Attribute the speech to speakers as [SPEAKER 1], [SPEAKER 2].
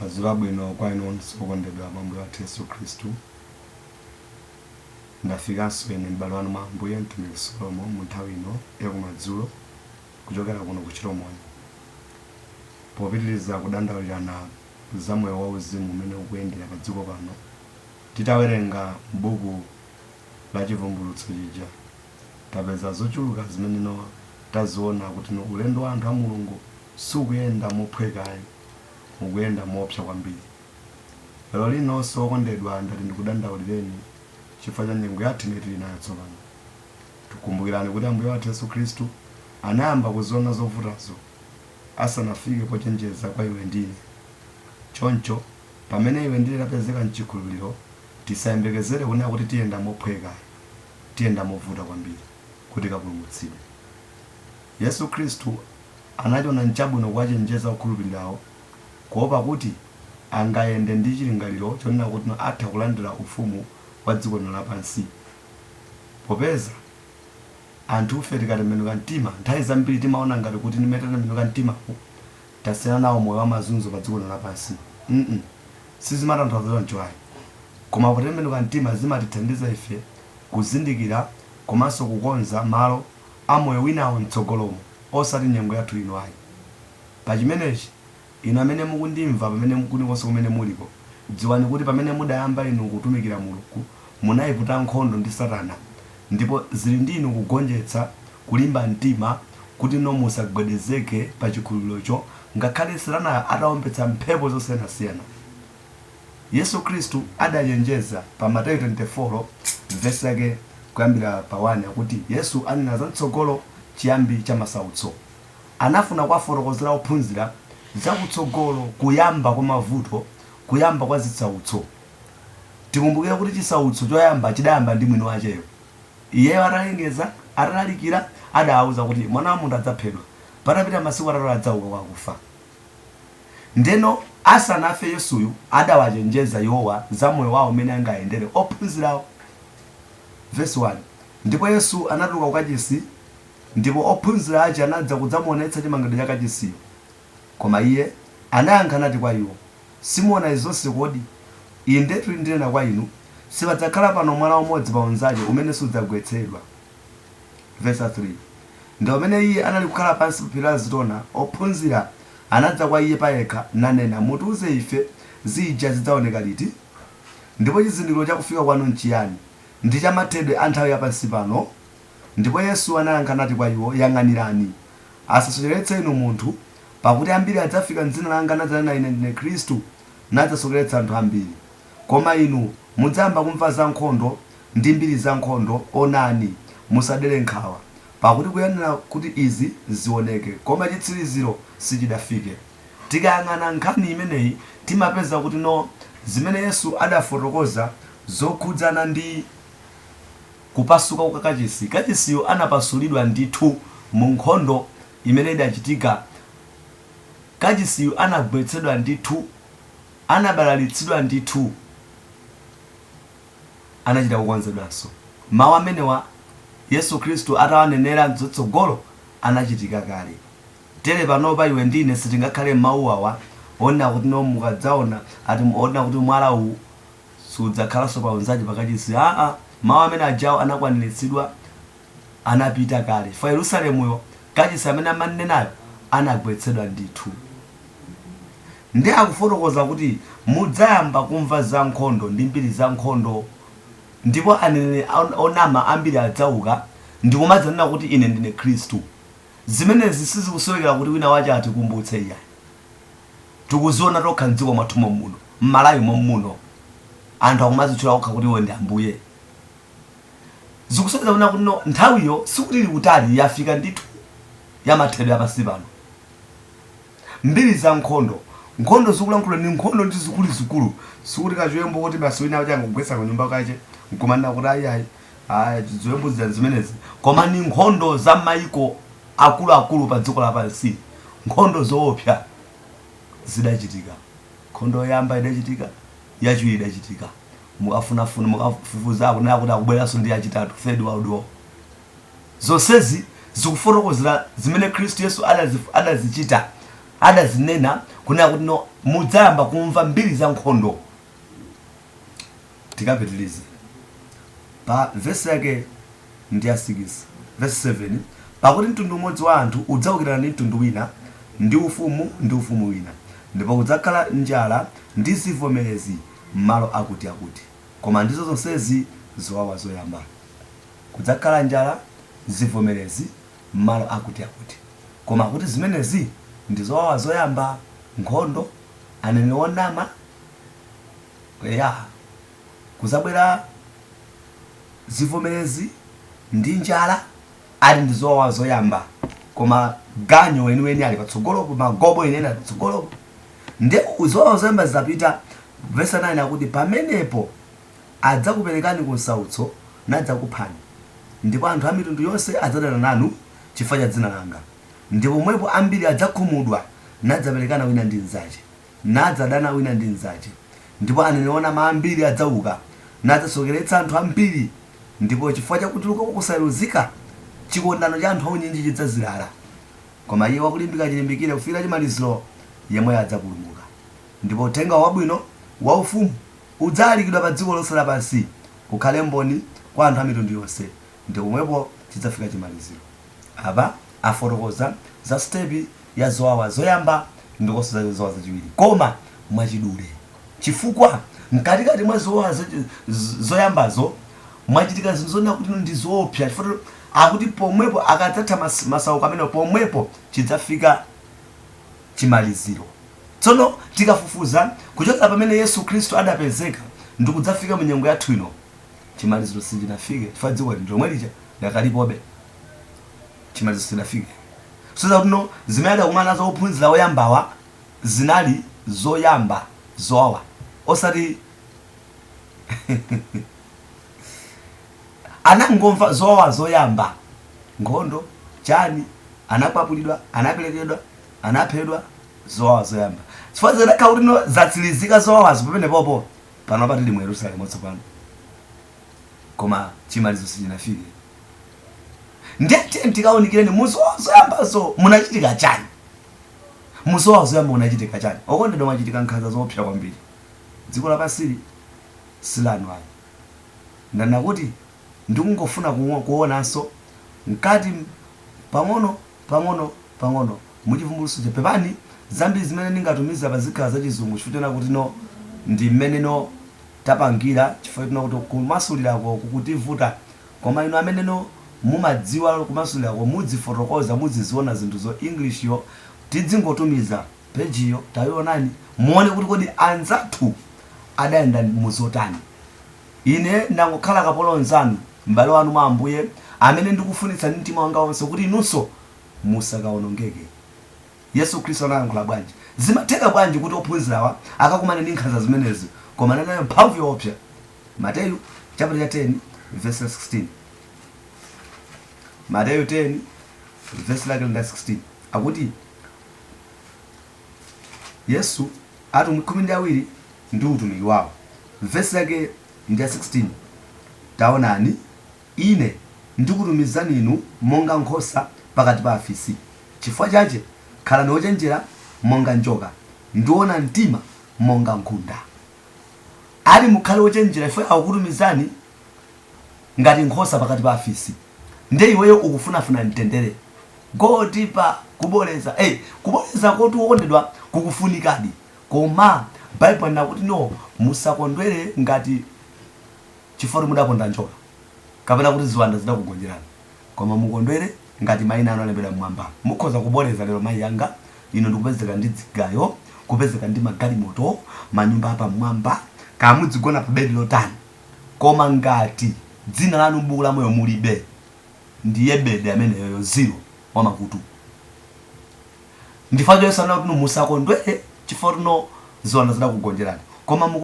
[SPEAKER 1] Madzulo abwino kwa inu onse okondedwa mwa Ambuye wathu Yesu Khristu. Ndafikanso ine m'bale wanu mwa Ambuye mtumiki Solomo mu nthawi ino yakumadzulo kuchokera kuno ku Chilomoni popitiriza kudandaulirana za moyo wauzimu umene ukuyendera pa dziko pano. Titawerenga m'buku la Chivumbulutso chija tapeza zochuluka zimene no taziona kuti no ulendo wa anthu a Mulungu sukuyenda mophweka ayi, ukuyenda moopsa kwambiri. Lero linonso okondedwa ndati ndikudandaulireni chifukwa cha nyengo yathu imene tili nayo tsopano. Tikumbukirani kuti Ambuye wathu Yesu Khristu anayamba kuziona zovutazo asanafike pochenjeza kwa iwe ndi ine. Choncho, pamene iwe ndi ine tapezeka m'chikhulupiriro, tisayembekezere kunena kuti tiyenda mophweka ayi, tiyenda movuta kwambiri kuti tikapulumutsidwe. Yesu Khristu anachiona nchabwino kuwachenjeza okhulupirirawo kuopa kuti angayende ndi chilingaliro chonena kuti atha kulandira ufumu wa dziko lino lapansi. Popeza anthufe tikatembenuka mtima, nthawi zambiri timaona ngati kuti mmene tatembenuka mtimamu tasiyana nawo moyo wa mazunzo pa dziko lino lapansi. Mm sizimatanthauza choncho ayi. Koma potembenuka mtima zimatithandiza ife kuzindikira komanso kukonza malo a moyo winawo mtsogolomo, osati nyengo yathu ino ayi. Pa chimenechi, inu amene mukundimva pamene kulikonse kumene muliko, dziwani kuti pamene mudayamba inu kutumikira Mulungu, munaiputa nkhondo ndi Satana, ndipo zili ndi inu kugonjetsa, kulimba mtima, kuti no musagwedezeke pa chikhulupirirocho, ngakhale Satanayo ataombetsa mphepo zosiyanasiyana. Yesu Khristu adachenjeza pa Mateyu 24 vesi yake kuyambira pa 1 akuti Yesu anena za mtsogolo chiyambi cha masautso. Anafuna kuwafotokozera ophunzira za kutsogolo kuyamba kwa mavuto, kuyamba kwa zitsautso. Tikumbukire kuti chisautso choyamba chidayamba ndi mwini wacheyo. Iyeyo atalengeza, atalalikira, adawauza kuti Mwana wa munthu adzaphedwa, patapita masiku 3 adzauka kwa akufa. Ndeno asanafe Yesuyu adawachenjeza iwowa za moyo wawo mmene angayendere ophunzirawo. Vesi 1, Ndipo Yesu anatuluka ku kachisi, ndipo ophunzira ache anadza kudzamuonetsa chimangidwe cha kachisiyo. Koma Iye anayankha nati kwa iwo, Simuona izi zonse kodi? Indetu ndinena kwa inu, Sipadzakhala pano mwala umodzi pa unzache umene sudzagwetsedwa. Vesi 3, Ndipo pamene Iye anali kukhala pansi pa phiri la Azitona, ophunzira anadza kwa Iye payekha, nanena, Mutiuze ife, zija zidzaoneka liti? Ndipo chizindikiro cha kufika kwanu nchiyani, ndi cha mathedwe a nthawi ya pansi pano? Ndipo Yesu anayankha nati kwa iwo, Yang'anirani, asasocheretse inu munthu, pakuti ambiri adzafika m'dzina langa nadzanena, Ine ndine Khristu, nadzasokeretsa anthu ambiri. Koma inu mudzayamba kumva za nkhondo ndi mbiri za nkhondo, onani, musadere nkhawa, pakuti kuyenera kuti izi zioneke, koma chitsiriziro sichidafike. Tikayang'ana nkhani imeneyi timapeza kuti no zimene Yesu adafotokoza zokhudzana ndi kupasuka kwa kachisi, kachisiyo anapasulidwa ndithu mu nkhondo imene idachitika, kachisiyu anagwetsedwa ndithu, anabalalitsidwa ndithu, anachita kukonzedwanso. Mawu amenewa Yesu Khristu atawanenera mtsogolo anachitika kale. Tere panopa iwe ndi ine sitingakhale m'mawu awa onena kuti no mukadzaona ati onena kuti mwala uwu sudzakhalanso pa unzache pakachisi. Aa, mawu amene ajawo anakwaniritsidwa, anapita kale. Chifukwa Yerusalemuyo, kachisi amene amanenayo anagwetsedwa ndithu. Ndiye akufotokoza kuti mudzayamba kumva za nkhondo ndi mbiri za nkhondo, ndipo aneneri onama ambiri adzauka ndikumadzanena kuti ine ndine Khristu. Zimenezi sizikusowekera kuti wina wache atikumbutse iyayi. Tikuziona tokha m'dziko mwathu mommuno, m'Malawi mommuno, anthu akumadzitchula okha kuti iwo ndi Ambuye. Zikusonyeza kunena kuti no nthawiyo sikuti ili kutali, yafika ndithu ya mathedwe a pansi pano. Mbiri za nkhondo. Nkhondo zikulankhulidwa ndi nkhondo ndi zikuluzikulu. Sikuti kachiwembu koti basi wina wache angogwetsa kanyumba kache nkumanena kuti ayi ayi ayi ziwembu zija zimenezi. Koma ni nkhondo za maiko akuluakulu pa dziko lapansi. Nkhondo zoopsa zidachitika. Nkhondo yoyamba idachitika, yachiwiri idachitika. Mukafunafuna mukafufuza akunena kuti akubweranso ndi yachitatu, third world war. Zonsezi zikufotokozera zimene Khristu Yesu adazichita. adazinena kunena kuti no mudzayamba kumva mbiri za nkhondo. Tikapitilize pa vesi yake ndi ya 6, vesi 7: pakuti mtundu umodzi wa anthu udzawukirana ndi mtundu wina, ndi ufumu ndi ufumu wina, ndipo kudzakhala njala ndi zivomerezi m'malo akuti akuti. Koma ndizo zonsezi zowawa zoyamba. Kudzakhala njala, zivomerezi m'malo akuti akuti, koma kuti zimenezi ndi zowawa zoyamba. Nkhondo, aneneri onama ya kuzabwera, zivomerezi ndi njala, ali ndi zowawa zoyamba. Koma ganyo weniweni ali patsogolopo, magobo enieni ali patsogolopo. Ndi zowawa zoyamba zidapita. Verse 9 akuti, pamenepo adzakuperekani ku msautso nadzakuphani, ndipo anthu a mitundu yonse adzadana nanu chifukwa cha dzina langa. Ndipo pomwepo ambiri adzakhumudwa, nadzaperekana wina ndi mnzache, nadzadana wina ndi mnzache. Ndipo aneneri onama ambiri adzauka, nadzasokeretsa anthu ambiri. Ndipo chifukwa chakutuluka kusayeruzika, chikondano cha anthu aunyinji chidzazilala. Koma iye wakulimbika chilimbikire kufikira chimaliziro, yemwe adzapulumuka. Ndipo uthenga wabwino wa ufumu udzalalikidwa pa dziko lonse lapansi, ukhale mboni kwa anthu a mitundu yonse, ndipo pomwepo chidzafika chimaliziro. Apa afotokoza za step ya zowawa zoyamba ndikonso za zowawa zachiwiri, koma mwachidule, chifukwa mkatikati mwa zowawa zoyambazo mwachitika zinthu zonena kuti ndi zoopsa. Chifukwa akuti pomwepo akadzatha masauko amenewo, pomwepo chidzafika chimaliziro. Tsono tikafufuza kuchokera pamene Yesu Khristu adapezeka ndi kudzafika mu nyengo yathu ino, chimaliziro sichinafike, chifukwa dziko ndi lomwe lija lakalipobe. Chimaliziro sichinafike. So kuti no zimene adakumana nazo ophunzira oyambawa zinali zoyamba zowawa, osati anangomva zowawa zoyamba, nkhondo chani, anakwapulidwa, anaperekedwa, anaphedwa, zowawa zoyamba. Chifukwa zikadakhala kuti no zatsilizika zowawazo pamene popo, pano patili mu Yerusalemu tsopano, koma chimalizo sichinafike. Ndiye tiye tikawunikireni muzowawa zoyambazo munachitika chani. Muzowawa zoyamba munachitika chani? Okondedwa, mwachitika nkhanza zoopsa kwambiri. Dziko lapansili silanu ayi. Ndanena kuti ndikungofuna kuonanso mkati pang'ono pang'ono pang'ono muchivumbulutso. Pepani, zambiri zimene ndingatumiza pazikhala zachizungu, chifukwa chona kuti no ndi mmene no tapangira, chifukwa chona kuti kumasulirako kukutivuta. Koma inu amene no mumadziwa kumasulirako, mudzifotokoza, mudziziona zinthuzo. English yo tidzingotumiza pejiyo, tayionani muone kuti kodi anzathu adayenda muzotani. Ine ndangokhala kapolo nzanu, m'bale wanu mwa Ambuye, amene ndikufunitsa ndi mtima wanga wonse kuti inunso musakawonongeke. Yesu Khristu anayankhula bwanji? Zimatheka bwanji kuti ophunzirawa akakumane ndi nkhanza zimenezi, koma anali nayo mphamvu yoopsa? Mateyu chapter cha 10 verse 16. Mateyu 10 verse lake la 16 akuti, Yesu, atumwi 12 ndi utumiki wawo, verse yake ndi ya 16: taonani, ine ndikutumizani inu monga nkhosa pakati pa afisi. Chifukwa chache khalani ochenjera monga njoka, ndi oona mtima monga nkhunda. Ali mukhale ochenjera chifukwa akukutumizani ngati nkhosa pakati pa afisi. Ndiye iweyo ukufunafuna mtendere, go deeper, kuboleza. Hey, kuboleza koti wokondedwa kukufunikadi, koma Baibulo linakuti no musakondwere ngati chifukwa mudaponda njoka kapena kuti ziwanda zidakugonjerani, koma mukondwere ngati mayina anu alembedwa mmwamba. Mukhoza kuboleza lero, mayi yanga, ino ndikupezeka ndi dzigayo, kupezeka ndi magalimoto, manyumba apamwamba, kaya mudzigona pa bedi lotani, koma ngati dzina lanu m'buku la moyo mulibe, ndiye bedi ameneyoyo zero wamakutu. Ndifukwa chonse anena kuti musakondwere chifukwa tino ziwanda zidakugonjerani, koma